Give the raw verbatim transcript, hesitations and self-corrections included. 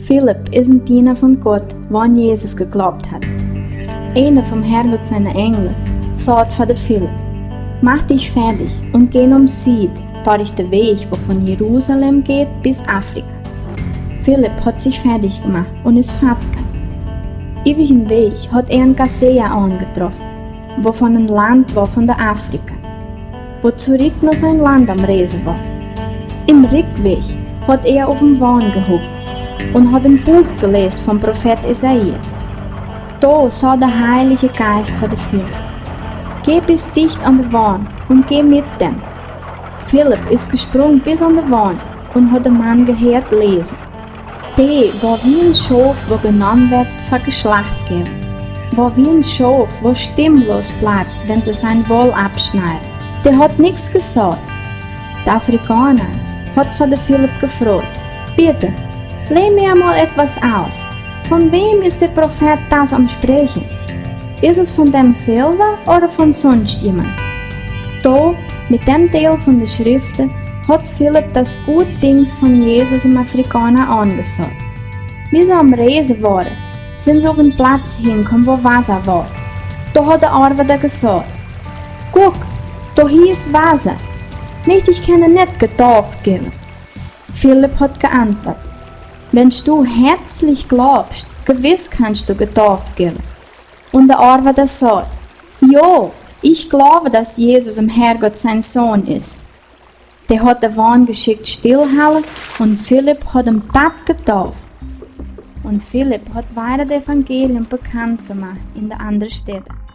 Philip is een Diener von Gott, wo an Jesus gegloobt haft. Eena vom Herrgott siene Enjel säd fa de Philip: Mach dich fäadich un geh nom Sied, derch de Wajch, wo von Jerusalem jeit bit Afrika. Philip haft sich fäadich jemoakt un es foatjegonen. Äwa dän Wajch haft hee een Gazea aunjetroffen, wo von een Launt wia von de Afrika, wo trigj no sien Launt aum Reisen wia. Em Rikjwajch haft hee opp een Won jehukt un haft een Buak jeläst vom Profeet Esaias. Do säd de Heilje Jeist fa de Philip: Geh bit dicht aun de Won un geh met däm. Philip es jesprungen bit aun de Won un haft dän Maun jehieet läsen. Dee wia wie een Schauf, wo jenomen woat fa Jeschlacht jäwen. Wia wie een Schauf, wo stimmlos bleft, wan see sien Woll aufschneiden. Dee haft nix jesajcht. De Afrikaner haft fa de Philip jefroacht: Bitte, leh mir mal etwas aus. Von wem ist der Prophet das am Sprechen? Ist es von dem selber oder von sonst jemand? Do, met däm Deel von de Schriften, haft Philip daut goode Dinj von Jesus däm Afrikaner aunjesaut. Wie see aum Reisen wieren, sent see opp een Platz jekomen, wo Wota wia. Do haft de Oabeida jesajcht: Kjikj, do hia es Wota. Mucht ekj nich Jedoft jäwen? Philip haft jeauntwuat: Wan du häatzlich jleefst, jewiss kaust du Jedoft jäwen. Un de Oabeida säd: Jo, ekj jleew, daut Jesus däm Herrgott sien Sän es. Dee haft de Won jeschickt stillhoolen un Philip haft am doot jedeept. Un Philip haft wieda daut Evangelium bekaunt jemoakt en de aundre Städen.